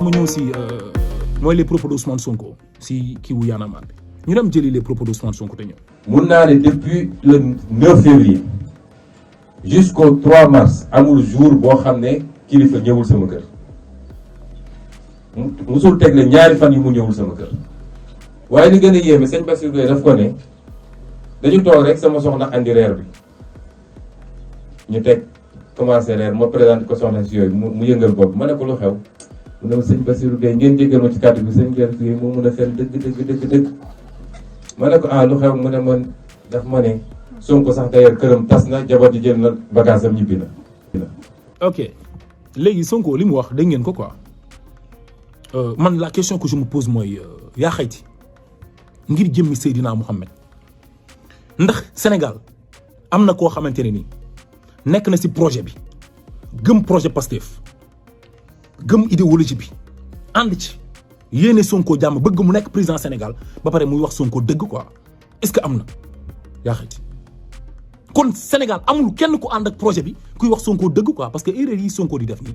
ma ñëw si mooy les propos d'Ousmane Sonko si kii wu Y'en a marre ñu dem jëli les propos d'Ousmane Sonko te ñëw. mun naa ne depuis le 9 février jusqu'au 3 mars amul jour boo xam ne kilifa ñëwul sama kër musul teg ne ñaari fan yi mu ñëwul sama kër waaye li gën a yéeme sëñ Bassirou Gueye daf ko ne dañu toog rek sama soxna andi reer bi ñu teg commencé reer ma présenté ko soxna si yooyu mu yëngal bopp ma ne ko lu xew mu ne ma sëñ Bassirou Gueye ngeen jéggal ma ci kàddu bi sëñ Gueye moo mun a fen dëgg ma ne ko lu xew mu ne man daf ma ne Sonko sax d'ailleurs këram tas na jabar ji jël na bagage am ñibbi na. ok léegi Sonko li mu wax dégg ngeen ko quoi man la question que je me pose mooy yaa xayti ngir jëmmi Seydina Mohamed ndax Sénégal am na koo xamante ne nii nekk na si projet bi gëm projet Pastef gëm idéologie bi ànd ci yéene Sonko jàmm bëgg mu nekk président Sénégal ba pare muy wax Sonko dëgg quoi est-ce que am na yaa xayti kon Sénégal amul kenn ku ànd ak projet bi kuy wax Sonko dëgg quoi parce que erreur yi Sonko di def nii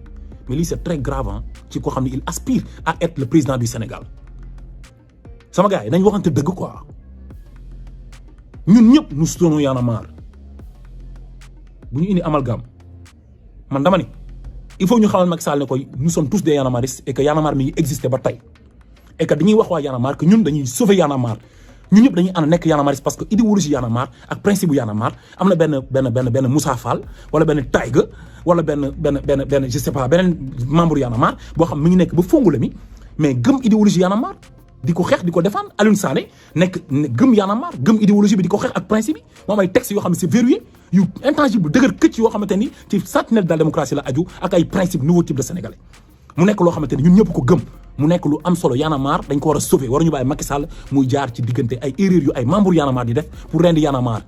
mais lii c'est très grave ci koo xam ne il aspire à être le président du Sénégal sama gars yi dañ waxante dëgg quoi ñun ñëpp nous soutenons Y'en a marre bu ñu indi amalgame man dama ni il faut ñu xamal Macky Sall ne koy nous sommes tous des Y'en a marristes et que Y'en a marre mi ngi existé ba tey et que dañuy wax waa Y'en a marre que ñun dañuy sauver Y'en a marre ñun ñëpp dañuy ànd nekk Y'en a marre parce que idéologie Y'en a marre ak principe bu Y'en a marre am na benn Moussa Fall wala benn Taïga wala benn je sais pas beneen membre Y'en a marre boo xam mi ngi nekk ba fongula mi mais gëm idéologie Y'en a marre di ko xeex di ko défendre Alioune Sané nekk gëm Y'en a marre gëm idéologie bi di ko xeex ak principe yi moom ay textes yoo xam ne c'est verrouillé yu intangible dëgër këcc yoo xamante ni ci sentinelle de la démocratie la aju ak ay principe nouveau type de sénégalais mu nekk loo xamante ni ñun ñëpp ko gëm mu nekk lu am solo Y'en a marre dañ ko war a sauver waruñu bàyyi Macky Sall muy jaar ci diggante ay erreurs yu ay membres Y'en a marre di def pour rendi Y'en a marre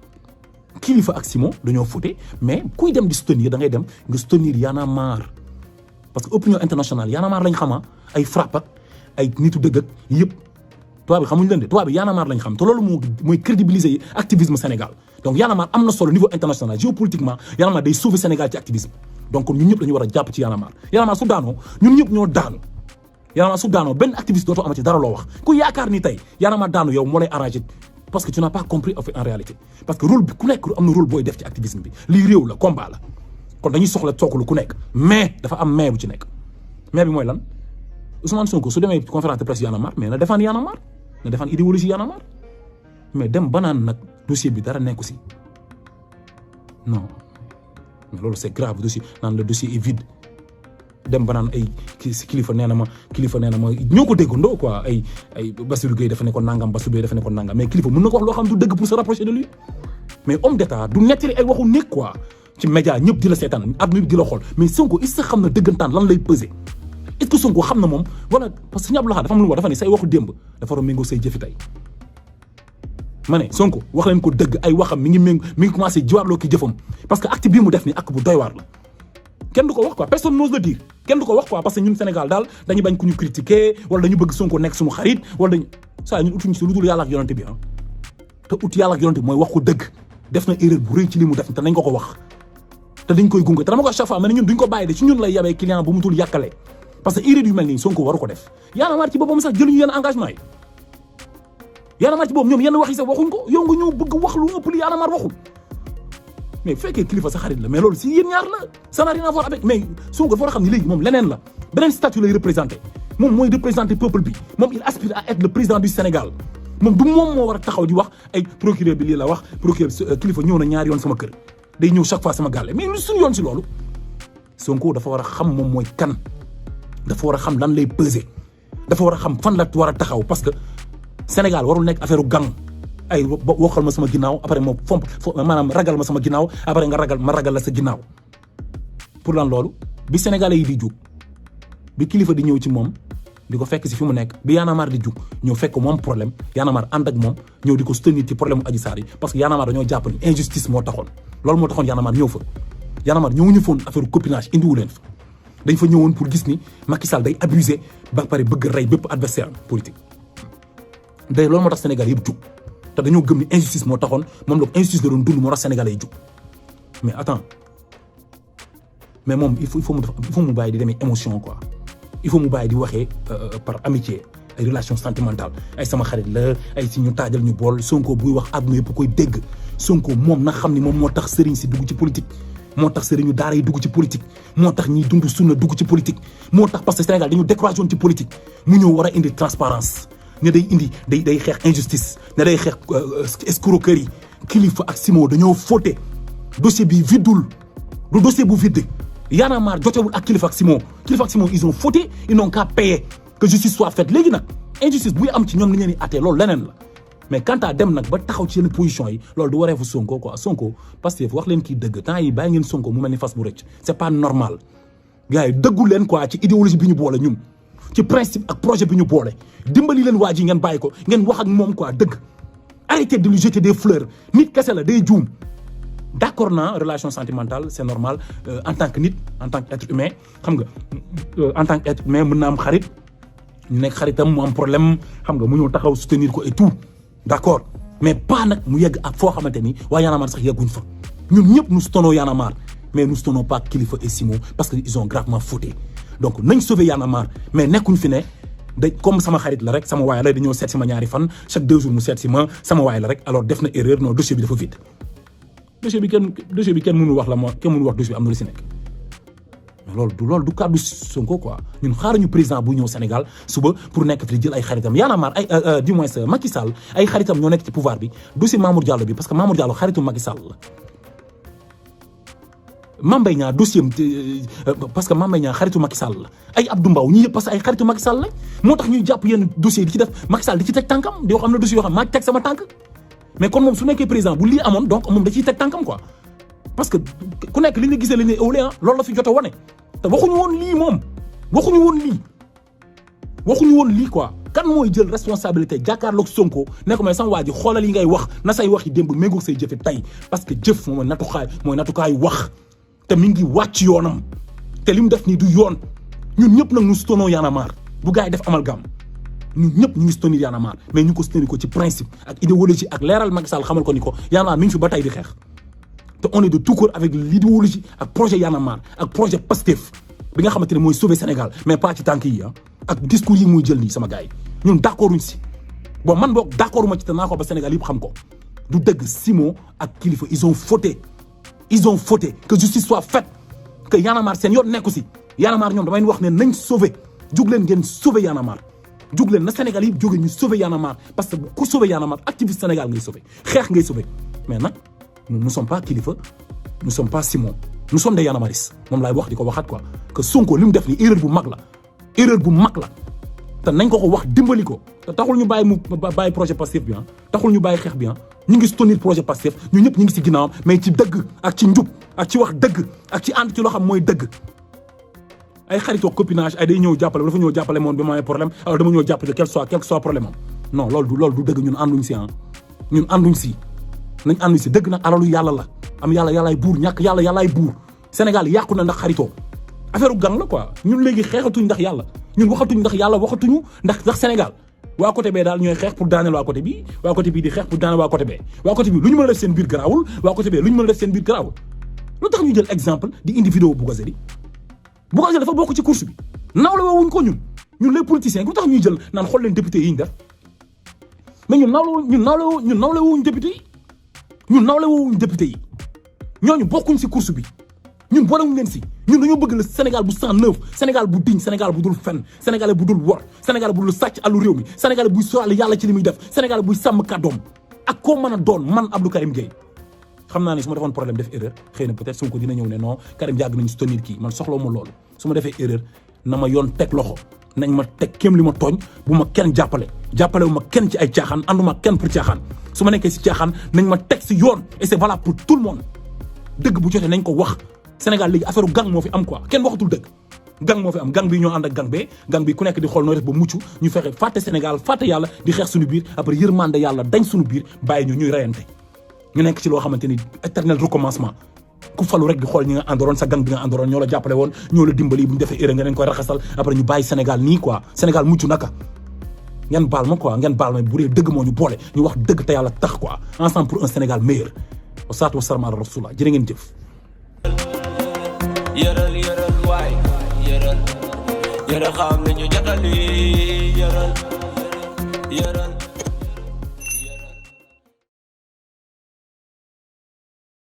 Kilifeu ak Simon dañoo fute mais kuy dem di soutenir da ngay dem nga soutenir Y'en a marre parce que opinion internationale Y'en a marre lañ xama ay frappe ak ay nitu dëgg ak yëpp tubaab bi xamuñu leen de tubaab bi Y'en a marre lañ xam te loolu mooy crédibiliser activisme Sénégal donc Y'en a marre am na solo niveau international géopolitiquement Y'en a marre day sauver Sénégal ci activisme donc ñun ñëpp dañu war a jàpp ci Y'en a marre Y'en a marre su daanoo ñun ñëpp ñoo daanu Y'en a marre su daanoo benn activiste dootoo amati dara loo wax ku yaakaar ni tey Y'en a marre daanu yow moo lay arrangé parce que tu n'as pas compris en réalité parce que rôle bi ku nekk am na rôle booy def ci activisme bi lii réew la combat la kon dañuy soxla sooklu ku nekk mais dafa am mais bu ci nekk mais bi mooy lan Ousmane Sonko su demee conférence de presse Y'en a marre mais na défendre Y'en a marre na défendre idéologie Y'en a marre mais dem ba naan nag dossier bi dara nekku si non mais loolu c'est grave dossier naan le dossier est vide dem ba naan ay kilifa nee na ma ñoo ko déggandoo quoi ay Bassirou Gueye dafa ne ko nangam Bassirou Gueye dafa ne ko nangam mais kilifa mën na ko wax loo xam du dëgg pour se rapprocher de lui mais homme d'état du nettali ay waxu nekk quoi ci média ñëpp di la seetaan adduna bi di la xool mais Sonko est-ce que xam na dëggantaan lan lay peser est-ce que Sonko xam na moom wala parce que ñëpp la dafa am lu mu wax dafa ne say waxu démb dafa war a méngoo say jëfi tey ma ne Sonko wax leen ko dëgg ay waxam mi ngi commencé jiwaarloo ki jëfam parce que acte bii mu def ni acte bu doy waar la kenn du ko wax quoi personne n'ose le dire kenn du ko wax quoi parce que ñun Sénégal daal dañu bañ ku ñu critiquer wala dañu bëgg Sonko nekk suñu xarit wala dañu saa ñun utuñ si lu dul yàlla ak yonante bi te ut yàlla ak yonante bi mooy wax ko dëgg def na erreur bu rëy ci li mu def te nañ ko wax te dañ koy gunge te dama ko chaque fois mais ñun duñ ko bàyyi de ci ñun lay yabee client bu mu tul yàkkale parce que erreur yu mel nii Sonko waru ko def Y'en a marre ci boppam sax jëluñu yenn engagement yi Y'en a marre ci boobu ñoom yenn wax yi sax waxuñ ko yow nga ñëw bëgg wax lu ëpp li Y'en a marre waxul mais fekkee kilifa sa xarit la mais loolu si yéen ñaar la ça n'a rien à voir avec mais Sonko dafa war a xam ne léegi moom leneen la beneen statut lay représenté moom mooy représenté peuple bi moom il aspire à être le président du Sénégal moom du moom moo war a taxaw di wax ay procureur bi lii la wax procureur kilifa ñëw na ñaari yoon sama kër day ñëw chaque fois sama gàlle mais lu suñu yoon si loolu Sonko dafa war a xam moom mooy kan dafa war a xam lan lay peser dafa war a xam fan la war a taxaw parce que Sénégal warul nekk affaire gang ay waxal ma sama ginnaaw après moo fomp maanaam ragal ma sama ginnaaw après nga ragal la sa ginnaaw pour lan loolu bi Sénégalais yi di jug bi kilifa di ñëw ci moom di ko fekk si fi mu nekk bi Y'en a marre di jug ñëw fekk moom problème Y'en a marre ànd ak moom ñëw di ko soutenir ci problème mu Adji Sarr yi parce que Y'en a marre dañoo jàpp ni injustice moo taxoon loolu moo taxoon Y'en a marre ñëw fa Y'en a marre ñëwuñu foon affaire copinage indiwu leen fa dañ fa ñëwoon pour gis ni Macky Sall day abuser ba pare bëgg rey bépp adversaire politique day loolu moo tax Sénégal yëpp jug te dañoo gëm ni injustice moo taxoon moom la injustice la doon dund moo tax Sénégalais yi jug mais attends mais moom il faut mu bàyyi di demee émotion quoi il faut mu bàyyi di waxee par amitié ay relation sentimentale ay sama xarit la ay si ñu taajal ñu bool Sonko buy wax àdduna yëpp koy dégg Sonko moom na xam ni moom moo tax sëriñ si dugg ci politique moo tax sëriñu daara yi dugg ci politique moo tax ñiy dund sunna dugg ci politique moo tax parce que Sénégal dañu découragé woon ci politique mu ñëw war a indi transparence ne day indi day xeex injustice ne day xeex escroquerie Kilifeu ak Simon dañoo fauté dossier bi vidul du dossier bu vide Y'en a marre jotewul ak Kilifeu ak Simon ils ont fauté ils n'ont qu'à payer que justice soit faite léegi nag injustice buy am ci ñoom li ngeen di àttee loolu leneen la mais quant à dem nag ba taxaw ci yenn position yi loolu du wareefu Sonko quoi Sonko parce que wax leen kii dëgg temps yi bàyyi ngeen Sonko mu mel ni fas bu rëcc c'est pas normal gars yi dëggu leen quoi ci idéologie bi ñu boole ñun ci principe ak projet bi ñu boole dimbali leen waa ji ngeen bàyyi ko ngeen wax ak moom quoi dëgg arrêtez de lui jeter des fleurs nit kese la day juum d'accord naa relation sentimentale c'est normal en tant que nit en tant que être humain xam nga en tant que être humain mën na am xarit ñu nekk xaritam mu am problème xam nga mu ñëw taxaw soutenir ko et tout d'accord mais pas nag mu yegg ak foo xamante ni waa Y'en a marre sax yegguñ fa ñun ñëpp nous soutenons Y'en a marre mais nous soutenons pas Kilifeu et Simon parce que ils ont gravement fauté donc nañ sauver Y'en a marre mais nekkuñ fi ne day comme sama xarit la rek sama waay la dañoo seet si ma ñaari fan chaque 2 jours mu seet si ma sama waay la rek alors def na erreur non dossier bi dafa vide dossier bi kenn mënul wax la moo kenn mënul wax dossier bi am na lu si nekk mais loolu du kàddu Sonko quoi ñun xaaruñu président bu ñëw Sénégal suba pour nekk fi jël ay xaritam Y'en a marre ay du moins Macky Sall ay xaritam ñoo nekk ci pouvoir bi dossier Mamour Diallo bi parce que Mamour Diallo xaritu Macky Sall la Mame Mbaye Niang dossier parce que Mame Mbaye Niang xaritu Macky Sall la ay Abdou Mbow ñi yëpp parce que ay xaritu Macky Sall la moo tax ñuy jàpp yenn dossier di ci def Macky Sall di ci teg tànkam di yoo xam ne dossier yoo xam maa teg sama tànk mais kon moom su nekkee président bu lii amoon donc moom da ciy teg tànkam quoi parce que ku nekk li nga gisee li ne ëwlee loolu la fi jot a wane te waxuñu woon lii quoi kan mooy jël responsabilité jàkkaarloog Sonko ne ko mais sama waa ji xoolal yi ngay wax na say wax yi démb méngoog say jëfe tey parce que jëf mooy natukaayu wax te mi ngi wàcc yoonam te li mu def nii du yoon ñun ñëpp nag ñu soutenons Y'en a marre bu gars yi def amalgame ñun ñëpp ñu ngi soutenir Y'en a marre mais ñu ko soutenir ko ci principe ak idéologie ak leeral Macky Sall xamal ko ni ko Y'en a marre mi ngi fi ba tey di xeex te on est de tout cœur avec l'idéologie ak projet Y'en a marre ak projet Pastef bi nga xamante ne mooy sauver Sénégal mais pas ci tànk yi ak discours yi muy jël nii sama gars yi ñun d'accorduñ si bon man boog d'accorduma ci te naa ko ba Sénégal yëpp xam ko du dëgg Simon ak Kilifeu ils ont fauté que justice soit faite que Y'en a marre seen yoon nekku si Y'en a marre ñoom damay wax ne nañ sauver jug leen ngeen sauver Y'en a marre jug leen na Sénégal yëpp jóge ñu sauver Y'en a marre parce que ku sauver Y'en a marre activiste Sénégal ngay sauver xeex ngay sauver mais nag nous ne sommes pas Kilifeu nous ne sommes pas Simon nous sommes des Y'en a marristes moom laay wax di ko waxaat quoi que Sonko li mu def ni erreur bu mag la te nañ ko wax dimbali ko te taxul ñu bàyyi projet Pastef bi taxul ñu bàyyi xeex bi ñu ngi soutenir projet Pastef ñu ñëpp ñu ngi si ginnaawam mais ci dëgg ak ci njub ak ci wax dëgg ak ci ànd ci loo xam mooy dëgg ay xaritoo copinage ay day ñëw jàppale dafa ñëw jàppale moom bi ma amee problème alors dama ñëw jàppale quel soit problème am non loolu du dëgg ñun ànduñ si nañ ànduñ si dëgg nag alalu yàlla la am yàllaay buur ñàkk yàllaay buur Sénégal yàqu na ndax xaritoo affaire gang la quoi ñun léegi xeexatuñ ndax yàlla ñun waxatuñ ndax yàlla waxatuñu ndax Sénégal waa côté bee daal ñooy xeex pour daaneel waa côté bii di xeex pour daaneel waa côté bee lu ñu mën a def seen biir garaawul waa côté bee lu ñu mën a def seen biir garaawul lu tax ñu jël exemple di indi vidéo Bougazelli dafa bokk ci course bi nawle woowuñ ko ñun les politiciens lu tax ñuy jël naan xool leen député yi ñu def mais ñun nawle woowuñ député yi ñooñu bokkuñ si course bi ñun boolewuñ leen si ñun dañoo bëgg le Sénégal bu 109 Sénégal bu digne Sénégal bu dul fen Sénégal bu dul wor Sénégal bu dul sàcc àllu réew mi Sénégal buy sóoraale yàlla ci li muy def Sénégal buy sàmm kàddoom ak koo mën a doon man Abdou Karim Gueye xam naa ne su ma defoon problème def erreur xëy na peut-être Sonko dina ñëw ne non Karim yàgg nañu soutenir kii man soxlawu ma loolu su ma defee erreur na ma yoon teg loxo nañ ma teg kéem li ma tooñ bu ma kenn jàppalewu ma kenn ci ay caaxaan ànduma kenn pour caaxaan su ma nekkee si caaxaan nañ ma teg si yoon et c'est valable pour tout le monde dëgg bu jotee nañ ko wax Sénégal léegi affaire gang moo fi am quoi kenn waxatul dëgg gang moo fi am gang bi ñoo ànd ak gang bi ku nekk di xool noo def ba mucc ñu fexe fàtte Sénégal fàtte yàlla di xeex suñu biir après yërmande yàlla dañ suñu biir bàyyi ñu ñuy reyante ñu nekk ci loo xamante ni éternel recommencement ku falu rek di xool ñi nga àndoroon sa gang bi nga àndoroon ñoo la jàppale woon ñoo la dimbali bu ñu defee erreur nga leen koy raxasal après ñu bàyyi Sénégal nii quoi Sénégal mucc naka ngeen baal ma bu dee dëgg moo ñu boole ñu wax dëgg te yàlla tax quoi ensemble pour un Sénégal meilleur wasalaatu wasalaam ala rasulillah jërë ngeen jëf yéen a xam li ñu jotali yëral yëral